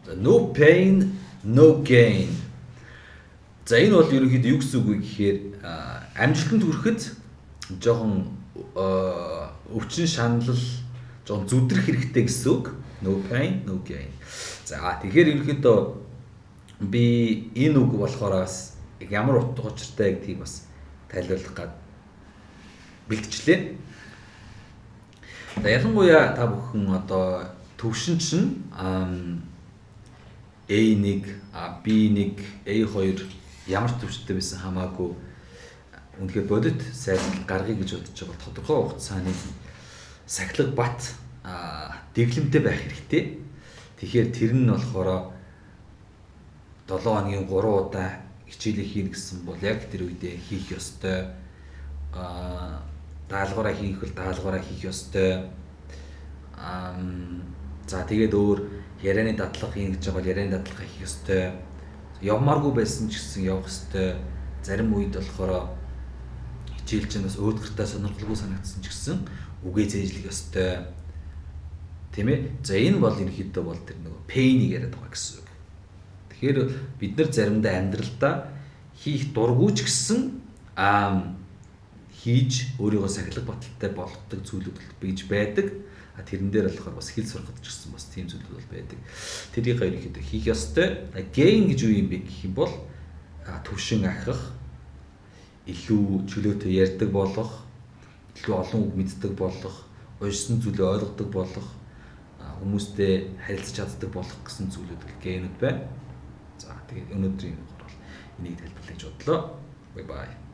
За, no pain, no gain. За, энэ бол ерөнхийдөө юу гэсэн үг вэ гэхээр амжилтанд хүрэхэд жоохон өвчин шаналл, жоохон зүдрэх хэрэгтэй гэсэн үг. No pain, no gain. За, тэгэхээр ерөнхийдөө би энэ үг болохоор бас ямар утга учиртай гэдгийг бас тайлбарлах гад бэлтжлээ. За, ялангуяа та бүхэн одоо төвшин чинь A1, B1, A2 ямар төвшөнтэй байсан хамаагүй үнэхээр бодит сайжрал гаргая гэж бодож байгаа бол тодорхой хугацааны сахилга бат, дэглэмтэй байх хэрэгтэй. Тэгэхээр тэр нь болохоор 7 хоногийн 3 удаа хичээлээ хийнэ гэсэн бол яг тэр үедээ хийх ёстой. Даалгавраа хийх бол даалгавраа хийх ёстой. За, тэгээд өөр ярианы дадлага хийнэ гэж байгаа бол ярианы дадлага хийх ёстой. Явмааргүй байсан ч гэсэн явах ёстой. Зарим үед болохоор хичээл чинь бас өөдгөртэй, сонирхолгүй санагдсан ч гэсэн үгээ зээжлэх ёстой. Тийм ээ. За, энэ бол ерөнхийдөө бол тэр нөгөө pain-ийг яриад байгаа гэсэн үг. Тэгэхээр бид нар заримдаа амьдралдаа хийх дургүй ч гэсэн хийж өөрийгөө сахилга баталтай болгодог зүйлүүд бийж байдаг. А тэрэн дээр болохоор бас хэл сурахад ч гэсэн бас тийм зүйлүүд бол байдаг. Тэрийг ерөнхийдөө хийх ёстой. Gain гэж юу юм бэ гэх юм бол төвшин ахих, илүү чөлөөтэй ярьдаг болох, илүү олон үг мэддэг болох, уншсан зүйлээ ойлгодог болох, хүмүүстэй харилцаж чаддаг болох гэсэн зүйлүүд gain-үүд байна. За, тэгээд өнөөдрийн бол энийг тайлбарлая гэж бодлоо. Bye bye.